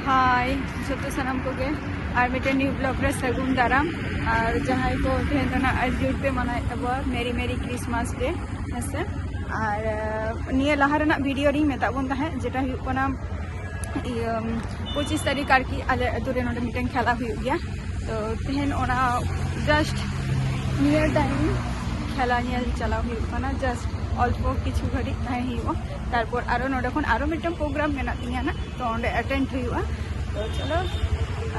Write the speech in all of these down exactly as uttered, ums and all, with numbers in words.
ᱦᱟᱭ ᱡᱚᱛᱚ ᱥᱟᱱᱟᱢ ᱠᱚᱜᱮ, ᱟᱨ ᱢᱤᱫᱴᱮᱱ ᱱᱤᱭᱩ ᱵᱞᱚᱜ ᱨᱮ ᱥᱟᱹᱜᱩᱱ ᱫᱟᱨᱟᱢ᱾ ᱟᱨ ᱡᱟᱦᱟᱸᱭ ᱠᱚ ᱛᱮᱦᱮᱧ ᱫᱚ ᱱᱟᱜ ᱟᱹᱰᱤ ᱡᱳᱨ ᱯᱮ ᱢᱟᱱᱟᱣᱮᱫ ᱛᱟᱵᱚᱣᱟ, ᱢᱮᱨᱤ ᱢᱮᱨᱤ ᱠᱨᱤᱥᱢᱟᱥ ᱰᱮ, ᱦᱮᱸᱥᱮ᱾ ᱟᱨ ᱟᱸ, ᱱᱤᱭᱟᱹ ᱞᱟᱦᱟ ᱨᱮᱱᱟᱜ ᱵᱷᱤᱰᱤᱭᱳ ᱨᱤᱧ ᱢᱮᱛᱟᱜ ᱵᱚᱱ ᱛᱟᱦᱮᱸᱫ, ᱡᱮᱴᱟ ᱦᱩᱭᱩᱜ ᱠᱟᱱᱟ ᱤᱭᱟᱹ ᱯᱚᱸᱪᱤᱥ ᱛᱟᱹᱨᱤᱠᱷ ᱟᱨᱠᱤ, ᱟᱞᱮ ᱟᱹᱛᱩ ᱨᱮ ᱱᱚᱰᱮ ᱢᱤᱫᱴᱮᱱ ᱠᱷᱮᱞᱟ ᱦᱩᱭᱩᱜ ᱜᱮᱭᱟ᱾ ᱛᱚ ᱛᱮᱦᱮᱧ ᱚᱱᱟ ᱡᱟᱥᱴ ᱱᱤᱭᱟᱹ ᱴᱟᱭᱤᱢ ᱠᱷᱮᱞᱟ ᱧᱮᱞ ᱪᱟᱞᱟᱣ ᱦᱩᱭᱩᱜ ᱠᱟᱱᱟ᱾ ᱡᱟᱥᱴ ᱚᱞᱯᱚ ᱠᱤᱪᱷᱩ ᱜᱷᱟᱹᱲᱤᱡ ᱛᱟᱦᱮᱸ ᱦᱩᱭᱩᱜᱼᱟ, ᱛᱟᱨᱯᱚᱨ ᱟᱨᱚ ᱱᱚᱰᱮ ᱠᱷᱚᱱ ᱟᱨᱚ ᱢᱤᱫᱴᱮᱱ ᱯᱨᱳᱜᱨᱟᱢ ᱢᱮᱱᱟᱜ ᱛᱤᱧᱟᱹ ᱱᱟᱜ, ᱛᱚ ᱚᱸᱰᱮ ᱮᱴᱮᱱᱰ ᱦᱩᱭᱩᱜᱼᱟ᱾ ᱛᱚ ᱪᱚᱞᱚ,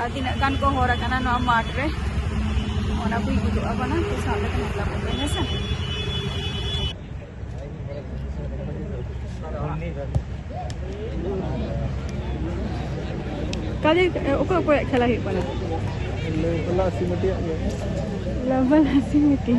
ᱟᱨ ᱛᱤᱱᱟᱹᱜ ᱜᱟᱱ ᱠᱚ ᱦᱚᱲ ᱟᱠᱟᱱᱟ ᱱᱚᱣᱟ ᱢᱟᱴᱷ ᱨᱮ, ᱚᱱᱟ ᱠᱚᱧ ᱩᱫᱩᱜ ᱟᱵᱚᱱᱟ᱾ ᱛᱚ ᱥᱟᱶᱛᱮ ᱛᱟᱦᱮᱸ ᱦᱚᱪᱚᱱ ᱵᱮᱱ, ᱦᱮᱸ ᱥᱮ᱾ ᱠᱟᱡᱮ, ᱚᱠᱚᱭ ᱚᱠᱚᱭᱟᱜ ᱠᱷᱮᱞᱟ ᱦᱩᱭᱩᱜ ᱠᱟᱱᱟ? ᱞᱟᱹᱣᱵᱟᱞᱟ ᱥᱤᱢᱟᱹᱴᱤᱭᱟᱜ ᱜᱮ᱾ ᱞᱟᱹᱣᱵᱟᱞᱟ ᱥᱤᱢᱟᱹᱴᱤ᱾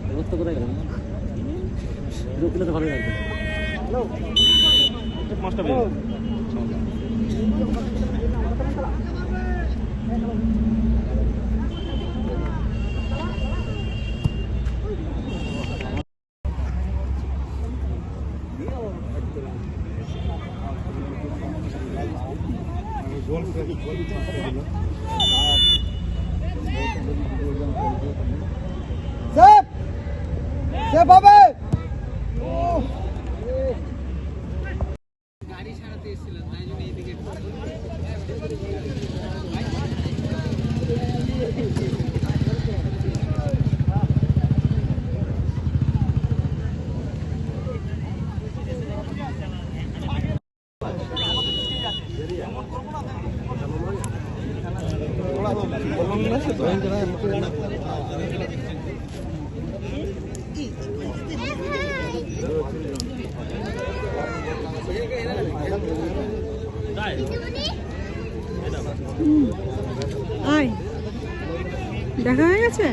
ব্যবস্থা কোথায় গেল? দু কিলো তো ভালোই লাগবে। পাঁচটা বেজে গেল। সেফ! সেফ হবে! দেখা হয়ে গেছে।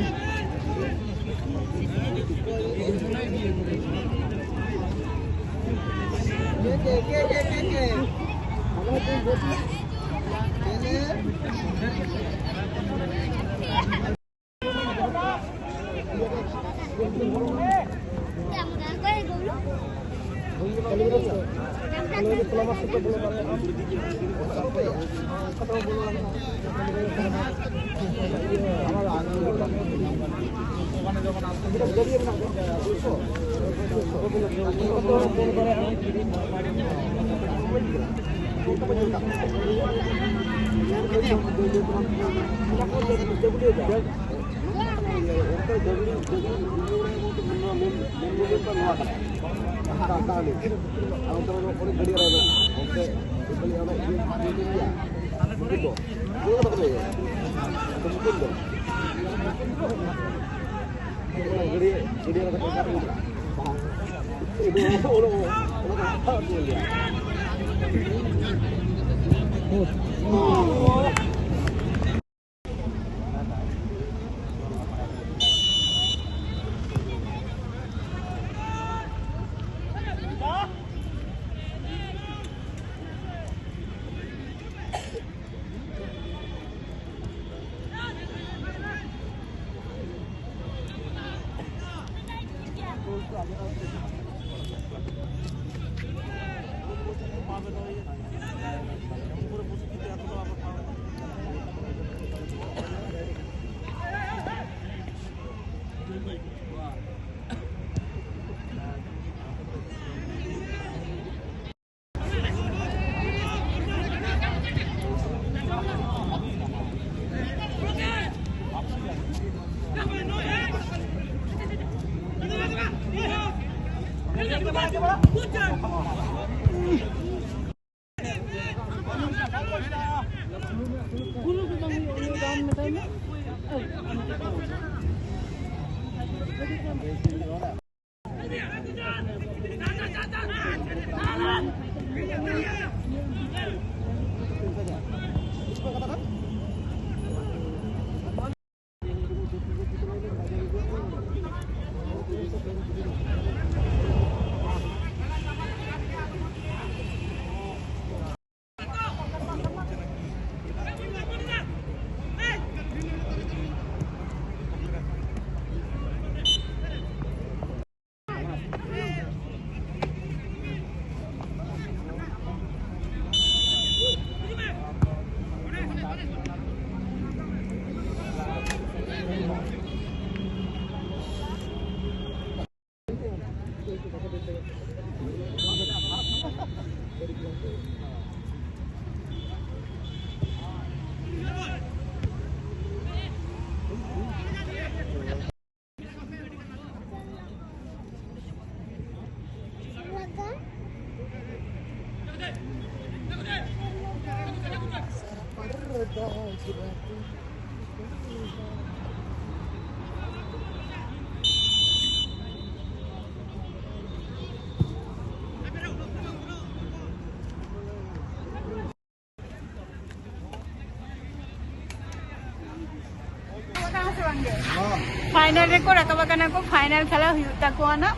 ᱯᱷᱟᱭᱱᱟᱞ ᱨᱮᱠᱚ ᱨᱟᱠᱟᱵ ᱟᱠᱟᱱᱟ ᱠᱚ, ᱯᱷᱟᱭᱱᱟᱞ ᱠᱷᱮᱞᱟ ᱦᱩᱭᱩᱜ ᱛᱟᱠᱚᱣᱟ ᱱᱟᱜ᱾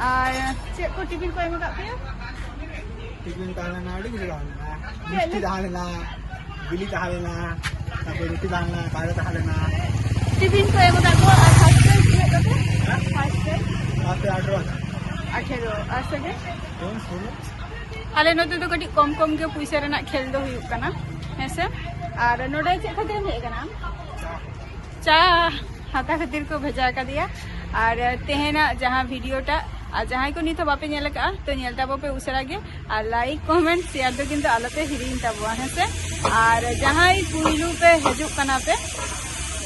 ᱟᱨ ᱪᱮᱫ ᱠᱚ ᱴᱤᱯᱷᱤᱱ ᱠᱚ ᱮᱢ ᱟᱠᱟᱫ ᱯᱮᱭᱟ? ᱴᱤᱯᱷᱤᱱ ᱛᱟᱦᱮᱸ ᱞᱮᱱᱟ, ᱟᱹᱰᱤ ᱠᱤᱪᱷᱩ ᱛᱟᱦᱮᱸ ᱞᱮᱱᱟ᱾ ᱪᱮᱫ ᱢᱤᱥᱴᱤ ᱞᱮ- ᱛᱟᱦᱮᱸ ᱞᱮᱱᱟ, ᱵᱤᱞᱤ ᱛᱟᱦᱮᱸ ᱞᱮᱱᱟ, ᱛᱟᱨᱯᱚᱨ ᱨᱩᱴᱤ ᱛᱟᱦᱮᱸ ᱞᱮᱱᱟ, ᱠᱟᱭᱨᱟ ᱛᱟᱦᱮᱸ ᱞᱮᱱᱟ᱾ ᱴᱤᱯᱷᱤᱱ ᱠᱚ ᱮᱢ ᱟᱠᱟᱫ ᱠᱚᱣᱟ᱾ ᱟᱨ ᱯᱷᱟᱥᱴ ᱯᱨᱟᱭᱤᱡᱽ ᱛᱤᱱᱟᱹᱜ ᱠᱟᱛᱮ? ᱯᱷᱟᱥᱴ ᱯᱨᱟᱭᱤᱡᱽ ᱟᱯᱮ ᱟᱴᱷᱨᱚ ᱦᱟᱡᱟᱨ᱾ ᱟᱴᱷᱮᱨᱚ᱾ ᱟᱨ ᱥᱮᱠᱮᱱᱰ? ᱟᱞᱮ ᱱᱚᱛᱮ ᱫᱚ ᱠᱟᱹᱴᱤᱡ ᱠᱚᱢ ᱠᱚᱢ ᱜᱮ ᱯᱩᱭᱥᱟᱹ ᱨᱮᱱᱟᱜ ᱠᱷᱮᱞ ᱫᱚ ᱦᱩᱭᱩᱜ ᱠᱟᱱᱟ, ᱦᱮᱸᱥᱮ? ᱟᱨ ᱱᱚᱰᱮ ᱪᱮᱫ ᱠᱷᱟᱹᱛᱤᱨ ᱮᱢ ᱦᱮᱡ ᱟᱠᱟᱱᱟ ᱟᱢ? ᱪᱟ ᱦᱟᱛᱟᱣ ᱠᱷᱟᱹᱛᱤᱨ ᱠᱚ ᱵᱷᱮᱡᱟ ᱟᱠᱟᱫᱮᱭᱟ᱾ ᱟᱨ ᱛᱮᱦᱮᱧᱟᱜ ᱡᱟᱦᱟᱸ ᱵᱷᱤᱰᱤᱭᱳ ᱴᱟᱜ, ᱟᱨ ᱡᱟᱦᱟᱸᱭ ᱠᱚ ᱱᱤᱛ ᱦᱚᱸ ᱵᱟᱯᱮ ᱧᱮᱞ ᱟᱠᱟᱫᱼᱟ, ᱛᱚ ᱧᱮᱞ ᱛᱟᱵᱚ ᱯᱮ ᱩᱥᱟᱹᱨᱟ ᱜᱮ᱾ ᱟᱨ ᱞᱟᱭᱤᱠ, ᱠᱚᱢᱮᱱᱴ, ᱥᱮᱭᱟᱨ ᱫᱚ ᱠᱤᱱᱛᱩ ᱟᱞᱚᱯᱮ ᱦᱤᱲᱤᱧ ᱛᱟᱵᱚᱣᱟ, ᱦᱮᱸᱥᱮ? ᱟᱨ ᱡᱟᱦᱟᱸᱭ ᱯᱩᱭᱞᱩ ᱯᱮ ᱦᱤᱡᱩᱜ ᱠᱟᱱᱟ ᱯᱮ,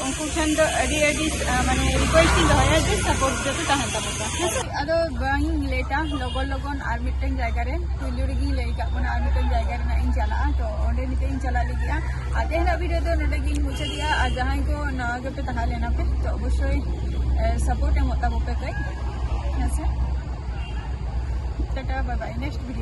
ᱩᱱᱠᱩ ᱴᱷᱮᱱ ᱫᱚ ᱟᱹᱰᱤ ᱟᱹᱰᱤ, ᱟᱸ, ᱢᱟᱱᱮ ᱨᱤᱠᱣᱮᱥᱴ ᱤᱧ ᱫᱚᱦᱚᱭᱟ ᱡᱮ ᱥᱟᱯᱳᱨᱴ ᱡᱚᱛᱚ ᱛᱟᱦᱮᱱ ᱛᱟᱵᱚᱱ ᱯᱮ, ᱦᱮᱸᱥᱮ? ᱟᱫᱚ ᱵᱟᱹᱧ ᱞᱮᱴᱟ, ᱞᱚᱜᱚᱱ ᱞᱚᱜᱚᱱ ᱟᱨ ᱢᱤᱫᱴᱮᱱ ᱡᱟᱭᱜᱟ ᱨᱮ, ᱯᱩᱭᱞᱩ ᱨᱮᱜᱮᱧ ᱞᱟᱹᱭ ᱟᱠᱟᱫ ᱵᱚᱱᱟ, ᱟᱨ ᱢᱤᱫᱴᱮᱱ ᱡᱟᱭᱜᱟ ᱨᱮᱱᱟᱜ ᱤᱧ ᱪᱟᱞᱟᱜᱼᱟ᱾ ᱛᱚ ᱚᱸᱰᱮ ᱱᱤᱛᱚᱜ ᱤᱧ ᱪᱟᱞᱟᱜ ᱞᱟᱹᱜᱤᱫᱼᱟ᱾ ᱟᱨ ᱛᱮᱦᱮᱧᱟᱜ ᱵᱷᱤᱰᱤᱭᱳ ᱫᱚ ᱱᱚᱰᱮ ᱜᱤᱧ ᱢᱩᱪᱟᱹᱫᱮᱜᱼᱟ᱾ ᱟᱨ ᱡᱟᱦᱟᱸᱭ ᱠᱚ ᱱᱟᱣᱟ ᱜᱮᱯᱮ ᱛᱟᱦᱮᱸ ᱞᱮᱱᱟ ᱯᱮ, ᱛᱚ ᱚᱵᱚᱥᱥᱳᱭ, ᱮ, ᱥᱟᱯᱳᱨᱴ ᱮᱢᱚᱜ ᱛᱟᱵᱚ ᱯᱮ ᱠᱟᱹᱡ, ᱦᱮᱸᱥᱮ? ᱴᱟᱴᱟ, ᱵᱟᱭ ᱵᱟᱭ, ᱱᱮᱠᱥᱴ ᱵᱷᱤᱰᱤᱭᱳ᱾